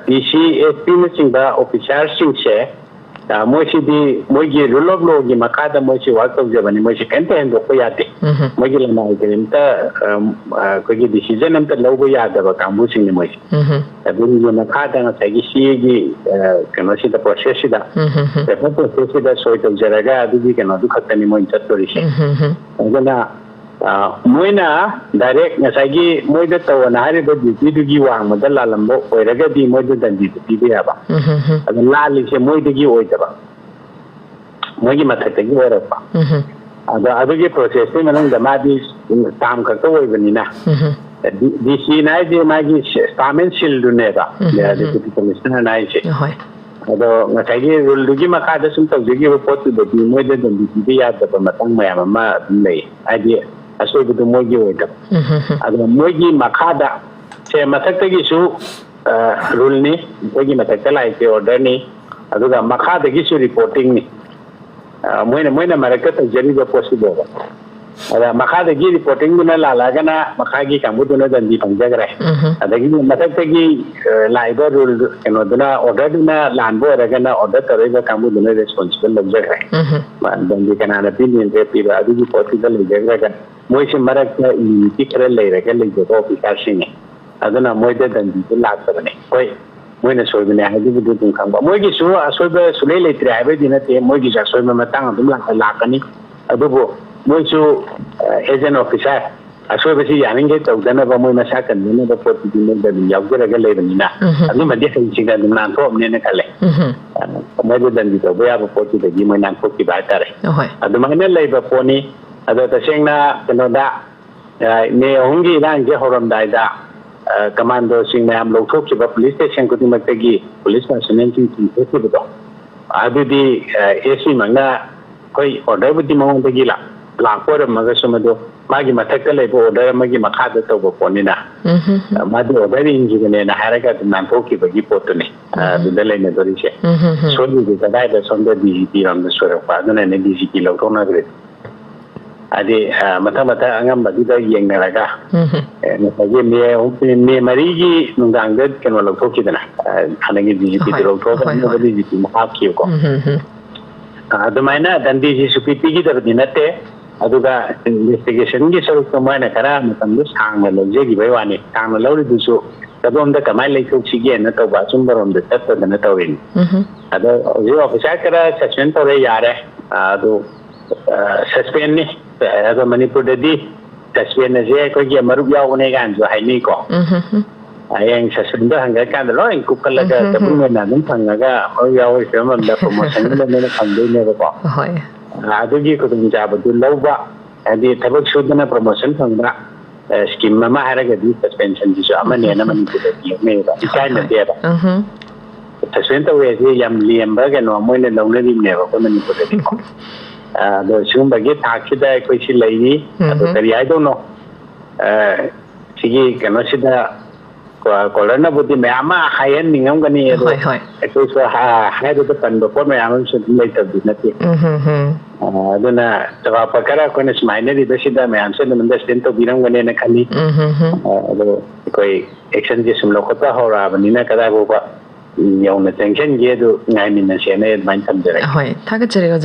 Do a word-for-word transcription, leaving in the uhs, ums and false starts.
ꯗꯤ ꯁꯤ, ꯑꯦꯁ ꯄꯤꯅꯆꯤꯡꯕ ꯑꯣꯐꯤꯁꯥꯔꯁꯤꯡꯁꯦ, ꯑ, ꯃꯣꯏꯁꯤꯗꯤ ꯃꯣꯏꯒꯤ rule of lawꯒꯤ ꯃꯈꯥꯗ ꯃꯣꯏꯁꯤ work ꯇꯧꯖꯕꯅꯤ, ꯃꯣꯏꯁꯤ ꯀꯔꯤꯝꯇ ꯍꯦꯟꯗꯣꯛꯄ ꯌꯥꯗꯦ꯫ ꯎꯝ꯫ ꯃꯣꯏꯒꯤ ꯂꯅꯥꯏ ꯀꯔꯤꯝꯇ, ꯑ, ꯑ, ꯑꯩꯈꯣꯏꯒꯤ decision ꯑꯝꯇ ꯂꯧꯕ ꯌꯥꯗꯕ ꯀꯥꯡꯕꯨꯁꯤꯡꯅꯤ ꯃꯣꯏꯁꯤ꯫ ꯎꯝ꯫ ꯑꯗꯨꯒꯤ ꯃꯈꯥꯗ ꯉꯁꯥꯏꯒꯤ ꯁꯤꯒꯤ, ꯑ, ꯀꯩꯅꯣꯁꯤꯗ, processꯁꯤꯗ, ꯎꯝ, ꯎꯝ, ꯎꯝ꯫ Paper processꯁꯤꯗ ꯁꯣꯏ ꯇꯧꯖꯔꯒ ꯑꯗꯨꯒꯤ ꯀꯩꯅꯣꯗꯨ ꯈꯛꯇꯅꯤ ꯃꯣꯏꯅ ꯆꯠꯇꯣꯔꯤꯁꯦ꯫ ꯎꯝ, ꯎꯝ, ꯎꯝ꯫ ꯑꯗꯨꯅ, ꯑ, ꯃꯣꯏꯅ direct ꯉꯁꯥꯏꯒꯤ ꯃꯣꯏꯗ ꯇꯧꯑꯣꯅ ꯍꯥꯏꯔꯤꯕ dutyꯗꯨꯒꯤ ꯋꯥꯡꯃꯗ ꯂꯥꯜꯂꯝꯕ ꯑꯣꯏꯔꯒꯗꯤ ꯃꯣꯏꯗ ꯗꯟꯗꯤꯗꯨ ꯄꯤꯕ ꯌꯥꯕ꯫ ꯎꯝ, ꯎꯝ, ꯎꯝ꯫ ꯑꯗꯣ ꯂꯥꯜꯂꯤꯁꯦ ꯃꯣꯏꯗꯒꯤ ꯑꯣꯏꯗꯕ, ꯃꯣꯏꯒꯤ ꯃꯊꯛꯇꯒꯤ ꯑꯣꯏꯔꯛꯄ꯫ ꯎꯝ, ꯎꯝ꯫ ꯑꯗꯣ ꯑꯗꯨꯒꯤ processꯇꯨꯒꯤ ꯃꯅꯨꯡꯗ ꯃꯥꯗꯤ term ꯈꯛꯇ ꯑꯣꯏꯕꯅꯤꯅ, ꯎꯝ, ꯎꯝ꯫ ꯗꯤ-, ꯗꯤ ꯁꯤꯅ ꯍꯥꯏꯁꯦ ꯃꯥꯒꯤ stamp and sealꯗꯨꯅꯦꯕ, um, um, um. Deputy Commissionerꯅ ꯍꯥꯏꯁꯦ꯫ ꯍꯣꯏ꯫ ꯑꯗꯣ ꯉꯁꯥꯏꯒꯤ ruleꯗꯨꯒꯤ ꯃꯈꯥꯗ ꯁꯨꯝ ꯇꯧꯖꯈꯤꯕ ꯄꯣꯠꯇꯨꯗꯗꯤ ꯃꯣꯏꯗ ꯑꯗꯨꯝ ꯄꯤꯕ ꯌꯥꯗꯕ ꯃꯇꯥꯡ ꯃꯌꯥꯝ ꯑꯃ ꯑꯗꯨꯝ ꯂꯩ꯫ ꯍꯥꯏꯗꯤ ꯑꯁꯣꯏꯕꯗꯨ ꯃꯣꯏꯒꯤ ꯑꯣꯏꯗꯕ꯫ ꯎꯝ, ꯎꯝ, ꯎꯝ꯫ ꯑꯗꯣ ꯃꯣꯏꯒꯤ ꯃꯈꯥꯗ ꯁꯦ ꯃꯊꯛꯇꯒꯤꯁꯨ, ꯑ, ruleꯅꯤ, ꯑꯩꯈꯣꯏꯒꯤ ꯃꯊꯛꯇ ꯂꯥꯛꯏꯁꯦ orderꯅꯤ, ꯑꯗꯨꯒ ꯃꯈꯥꯗꯒꯤꯁꯨ reportingꯅꯤ꯫ ꯑ, ꯃꯣꯏꯅ, ꯃꯣꯏꯅ ꯃꯔꯛꯇ ꯇꯧꯖꯔꯤꯕ ꯄꯣꯠꯁꯤꯕꯣꯕ꯫ ꯑꯗ ꯃꯈꯥꯗꯒꯤ reportingꯗꯨꯅ ꯂꯥꯜꯂꯛꯑꯒꯅ ꯃꯈꯥꯒꯤ ꯀꯥꯡꯕꯨꯗꯨꯅ ꯗꯟꯗꯤ ꯐꯪꯖꯈ꯭ꯔꯦ꯫ ꯎꯝ꯫ ꯑꯗꯒꯤ ꯃꯊꯛꯇꯒꯤ, ꯑ, ꯂꯥꯛꯏꯕ rule ꯀꯩꯅꯣꯗꯨꯅ, orderꯗꯨꯅ ꯂꯥꯟꯕ ꯑꯣꯏꯔꯒꯅ order ꯇꯧꯔꯛꯏꯕ ꯀꯥꯡꯕꯨꯗꯨꯅ responsible ꯂꯧꯖꯈ꯭ꯔꯦ꯫ ꯎꯝ꯫ ꯃꯥ ꯗꯟꯗꯤ ꯀꯅꯥꯅ ꯄꯤꯅꯤ ꯄꯤꯕ ꯑꯗꯨꯒꯤ ꯄꯣꯠꯇꯨꯗ ꯂꯩꯖꯈ꯭ꯔꯒ ꯃꯣꯏꯁꯦ ꯃꯔꯛꯇ immunity ꯈꯔ ꯂꯩꯔꯒ ꯂꯩꯖꯕ ꯑꯣꯐꯤꯁꯥꯔꯁꯤꯡꯅꯤ꯫ ꯑꯗꯨꯅ ꯃꯣꯏꯗ ꯗꯟꯗꯤꯗꯨ ꯂꯥꯛꯇꯕꯅꯤ꯫ ꯍꯣꯏ, ꯃꯣꯏꯅ ꯁꯣꯏꯕꯅꯦ ꯍꯥꯏꯕꯕꯨꯗꯤ ꯑꯗꯨꯝ ꯈꯪꯕ꯫ ꯃꯣꯏꯒꯤꯁꯨ ꯑꯁꯣꯏꯕ ꯁꯨꯡꯂꯩ ꯂꯩꯇ꯭ꯔꯦ ꯍꯥꯏꯕꯩꯗꯤ ꯅꯠꯇꯦ, ꯃꯣꯏꯒꯤꯁꯨ ꯑꯁꯣꯏꯕ ꯃꯇꯥꯡ ꯑꯗꯨꯝ ꯂꯥꯛ-, ꯂꯥꯛꯀꯅꯤ꯫ ꯑꯗꯨꯕꯨ ꯃꯣꯏꯁꯨ, ꯑ, as an officer ꯑꯁꯣꯏꯕꯁꯤ ꯌꯥꯔꯤꯈꯩ ꯇꯧꯗꯅꯕ, ꯃꯣꯏ ꯃꯁꯥ ꯀꯟꯖꯅꯕ ꯄꯣꯠꯇꯨꯗꯤ ꯃꯣꯏꯗ ꯑꯗꯨꯝ ꯌꯥꯎꯖꯔꯒ ꯂꯩꯕꯅꯤꯅ, ꯎꯝ꯫ ꯑꯗꯨꯃꯗꯤ ꯍꯩꯁꯤꯡꯅ ꯑꯗꯨꯝ ꯅꯥꯟꯊꯣꯛꯑꯕꯅꯦꯅ ꯈꯜꯂꯦ꯫ ꯎꯝ꯫ ꯑ, ꯃꯣꯏꯗ ꯗꯟꯗꯤ ꯇꯧꯕ ꯌꯥꯕ ꯄꯣꯠꯇꯨꯗꯒꯤ ꯃꯣꯏ ꯅꯥꯟꯊꯣꯛꯈꯤꯕ ꯍꯥꯏꯇꯥꯔꯦ꯫ ꯍꯣꯏ꯫ ꯑꯗꯨꯃꯥꯏꯅ ꯂꯩꯕ ꯄꯣꯠꯅꯤ꯫ ꯑꯗꯣ ꯇꯁꯦꯡꯅ ꯀꯩꯅꯣꯗ, ꯑ, ꯃꯦ ꯑꯍꯨꯝꯒꯤ ꯏꯔꯥꯡꯁꯦ ꯍꯧꯔꯝꯗꯥꯏꯗ, ꯑ, commandoꯁꯤꯡ ꯃꯌꯥꯝ ꯂꯧꯊꯣꯛꯈꯤꯕ, police station ꯈꯨꯗꯤꯡꯃꯛꯇꯒꯤ police personnelꯁꯤꯡ ꯆꯤꯡꯊꯣꯛꯈꯤꯕꯗꯣ, ꯑꯗꯨꯗꯤ, ꯑ, ꯑꯦꯁ ꯄꯤꯃꯛꯅ ꯑꯩꯈꯣꯏ orderꯕꯨꯗꯤ ꯃꯉꯣꯟꯗꯒꯤ ꯂꯥꯛ-, ꯂꯥꯛꯄ ꯑꯣꯏꯔꯝꯃꯒꯁꯨ, ꯃꯗꯨ ꯃꯥꯒꯤ ꯃꯊꯛꯇ ꯂꯩꯕ order ꯑꯃꯒꯤ ꯃꯈꯥꯗ ꯇꯧꯕ ꯄꯣꯠꯅꯤꯅ, ꯎꯝ꯫ ꯑ, ꯃꯥꯗꯤ order ꯏꯟꯈꯤꯕꯅꯦꯅ ꯍꯥꯏꯔꯒ ꯑꯗꯨꯝ ꯅꯥꯟꯊꯣꯛꯈꯤꯕꯒꯤ ꯄꯣꯠꯇꯨꯅꯤ, ꯑ, ꯎꯝ꯫ ꯑꯗꯨꯗ ꯂꯩꯅꯗꯣꯔꯤꯁꯦ꯫ ꯎꯝ꯫ ꯁꯣꯏꯔꯤꯁꯦ ꯀꯗꯥꯏꯗ? ꯁꯣꯝꯗ ꯗꯤ ꯖꯤ ꯄꯤ ꯔꯣꯝꯗ ꯁꯣꯏꯔꯛꯄ, ꯑꯗꯨꯅꯅꯦ ꯗꯤ ꯖꯤ ꯄꯤ ꯂꯧꯊꯣꯛꯅꯈ꯭ꯔꯤꯗꯣ꯫ ꯍꯥꯏꯗꯤ, ꯑ, ꯃꯊꯪ ꯃꯊꯪ ꯑꯉꯝꯕꯗꯨꯗ ꯌꯦꯡꯅꯔꯒ, ꯎꯝ꯫ ꯑꯦ, ꯉꯁꯥꯏꯒꯤ ꯃꯦ ꯑꯍꯨꯝ, ꯃꯦ ꯃꯔꯤꯒꯤ ꯅꯨꯡꯗꯥꯡꯗ ꯀꯩꯅꯣ ꯂꯧꯊꯣꯛꯈꯤꯗꯅ, ꯑ, ꯍꯥꯟꯅꯒꯤ ꯗꯤ ꯖꯤ ꯄꯤꯗꯨ ꯍꯣꯏ, ꯂꯧꯊꯣꯛꯑꯒ ꯍꯣꯏ, ꯑꯅꯧꯕ ꯍꯣꯏ꯫ ꯗꯤ ꯖꯤ ꯄꯤ ꯑꯃ ꯍꯥꯞꯈꯤꯕꯀꯣ꯫ ꯎꯝ, ꯎꯝ, ꯎꯝ꯫ ꯑ, ꯑꯗꯨꯃꯥꯏꯅ ꯗꯟꯗꯤꯁꯤ ꯁꯨꯄꯤ ꯄꯤꯈꯤꯗꯕꯗꯤ ꯅꯠꯇꯦ꯫ ꯑꯗꯨꯒ ꯏꯟꯚꯦꯁꯇꯤꯒꯦꯁꯟꯒꯤ ꯁꯔꯨꯛꯇ ꯃꯣꯏꯅ ꯈꯔ ꯃꯇꯝꯗꯣ ꯁꯥꯡꯅ ꯂꯧꯖꯈꯤꯕꯩ ꯋꯥꯅꯤ꯫ ꯁꯥꯡꯅ ꯂꯧꯔꯤꯗꯨꯁꯨ ꯀꯗꯣꯝꯗ ꯀꯃꯥꯏꯅ ꯂꯩꯊꯣꯛꯁꯤꯒꯦꯅ ꯇꯧꯕ, ꯑꯆꯨꯝꯕꯔꯣꯝꯗ ꯆꯠꯇꯗꯅ ꯇꯧꯔꯤꯅꯤ꯫ ꯎꯝ꯫ ꯑꯗꯣ ꯍꯧꯖꯤꯛ ꯑꯣꯐꯤꯁꯥꯔ ꯈꯔ ꯁꯁꯄꯦꯟ ꯇꯧꯔꯦ, ꯌꯥꯔꯦ꯫ ꯑ, ꯑꯗꯨ, ꯑ, ꯁꯁꯄꯦꯟꯅꯤ꯫ ꯑꯗꯣ ꯃꯅꯤꯄꯨꯔꯗꯗꯤ ꯁꯁꯄꯦꯟ ꯑꯁꯦ ꯑꯩꯈꯣꯏꯒꯤ ꯃꯔꯨꯞ ꯌꯥꯎꯕꯅꯦ ꯀꯥꯏꯅꯁꯨ ꯍꯥꯏꯅꯩꯀꯣ꯫ ꯎꯝ, ꯎꯝ, ꯎꯝ꯫ ꯍꯌꯦꯡ ꯁꯁꯄꯦꯟꯗꯣ ꯍꯟꯒꯠꯀꯥꯟꯗ ꯂꯣꯏ ꯀꯨꯞꯈꯠꯂꯒ ꯎꯝ, ꯎꯝ, ꯎꯝ꯫ ꯆꯕꯨꯟ ꯑꯣꯏꯅ ꯑꯗꯨꯝ ꯐꯪꯉꯒ ꯃꯔꯨꯞ ꯌꯥꯎꯕꯒꯤ ꯐꯤꯕꯝ ꯑꯃꯗ ꯄ꯭ꯔꯣꯃꯣꯁꯟꯒꯨꯝꯕ ꯃꯣꯏꯅ ꯐꯪꯗꯣꯏꯅꯦꯕꯀꯣ꯫ ꯍꯣꯏ꯫ ꯑ, ꯑꯗꯨꯒꯤ ꯈꯨꯗꯣꯡꯆꯥꯕꯗꯨ ꯂꯧꯕ, ꯍꯥꯏꯗꯤ ꯊꯕꯛ ꯁꯨꯗꯅ ꯄ꯭ꯔꯣꯃꯣꯁꯟ ꯐꯪꯕ, ꯑ, ꯁ꯭ꯀꯤꯝ ꯑꯃ ꯍꯥꯏꯔꯒꯗꯤ ꯁꯁꯄꯦꯟꯁꯟꯁꯤꯁꯨ ꯑꯃꯅꯦꯅ ꯎꯝ, ꯎꯝ꯫ ꯃꯅꯤꯄꯨꯔꯗꯗꯤ ꯂꯧꯅꯩꯌꯦꯕ꯫ ꯍꯣꯏ, ꯍꯣꯏ꯫ ꯏꯀꯥꯏꯅꯗꯦꯕ꯫ ꯎꯝ, ꯎꯝ꯫ ꯁꯁꯄꯦꯟ ꯇꯧꯋꯦ ꯍꯥꯏꯁꯦ ꯌꯥꯝ ꯂꯦꯝꯕ ꯀꯩꯅꯣ ꯑꯃ ꯑꯣꯏꯅ ꯂꯧꯅꯔꯤꯕꯅꯦꯕ ꯑꯩꯈꯣꯏ ꯃꯅꯤꯄꯨꯔꯗꯗꯤꯀꯣ꯫ ꯑ, ꯑꯗꯣ ꯁꯤꯒꯨꯝꯕꯒꯤ ꯊꯥꯛꯁꯤꯗ ꯑꯩꯈꯣꯏ ꯁꯤ ꯂꯩꯔꯤ꯫ ꯑꯗꯣ ꯎꯝ꯫ ꯀꯔꯤ ꯍꯥꯏꯗꯧꯅꯣ? ꯑ, ꯁꯤꯒꯤ ꯀꯩꯅꯣꯁꯤꯗ ꯀꯣ-, ꯀꯣꯂꯔꯅꯕꯨꯗꯤ ꯃꯌꯥꯝ ꯑꯃ ꯍꯥꯏꯍꯟꯅꯤꯡꯉꯝꯒꯅꯤ, ꯑꯗꯣ ꯍꯣꯏ, ꯍꯣꯏ꯫ ꯑꯩꯈꯣꯏꯁꯨ ꯍꯥ-, ꯍꯥꯏꯕꯗ ꯇꯟꯕ ꯄꯣꯠ ꯃꯌꯥꯝ ꯑꯃꯁꯨ ꯑꯗꯨꯝ ꯂꯩꯇꯕꯗꯤ ꯅꯠꯇꯦ꯫ ꯎꯝ, ꯍꯝ, ꯍꯝ꯫ ꯑ, ꯑꯗꯨꯅ ꯆꯥꯎꯔꯥꯛꯄ ꯈꯔ ꯑꯩꯈꯣꯏꯅ ꯁꯨꯃꯥꯏꯅ ꯍꯥꯏꯅꯔꯤꯕꯁꯤꯗ ꯃꯌꯥꯝꯁꯨ ꯑꯗꯨꯝ ꯑꯟꯗꯔꯁꯇꯦꯟ ꯇꯧꯕꯤꯔꯝꯒꯅꯦꯅ ꯈꯜꯂꯤ꯫ ꯎꯝ, ꯍꯝ, ꯍꯝ꯫ ꯑ, ꯑꯗꯣ ꯑꯩꯈꯣꯏ ꯑꯦꯛꯁꯟꯁꯦ ꯁꯨꯝ ꯂꯧꯈꯠꯄ ꯍꯧꯔꯛꯑꯕꯅꯤꯅ ꯀꯗꯥꯏ ꯐꯥꯎꯕ ꯌꯧꯅ ꯆꯪꯁꯤꯟꯒꯦ ꯑꯗꯨ ꯉꯥꯏꯃꯤꯟꯅꯁꯦꯅ ꯑꯩ ꯑꯗꯨꯃꯥꯏꯅ ꯊꯝꯖꯔꯒꯦ꯫ ꯍꯣꯏ, ꯊꯥꯒꯠꯆꯔꯤ ꯑꯣꯖꯥ꯫